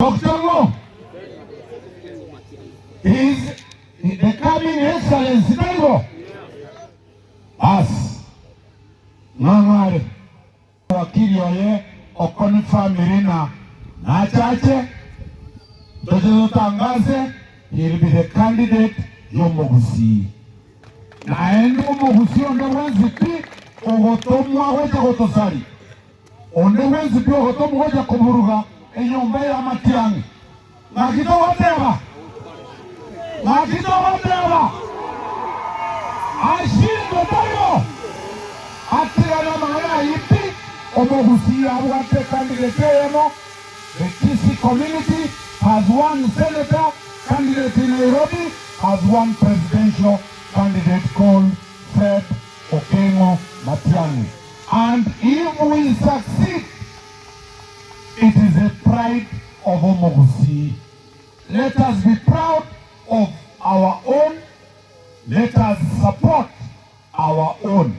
Doctor ng'o? Is the coming excellency tari bo? Bas ng'ang'are wakili oye okonfirmiri na nachache toche totangaze he will be the candidate y'omogusii. Naende omogusii onde bwensi pi ogotomwa gocha gotosari Onde bwensi pi ogotomwa gocha koburuga enyomba y'amatiang'i, ng'aki togoteba? Ng'aki togoteba? Ashindwe taibo? Atigane amang'ana ayio pi, omogusii abwate candidate eyemo, the Kisii community has one senator candidate in Nairobi, has one presidential candidate called Fred Okengo Matiang'i. And if we succeed, it is a pride of Omogusii. Let us be proud of our own, let us support our own.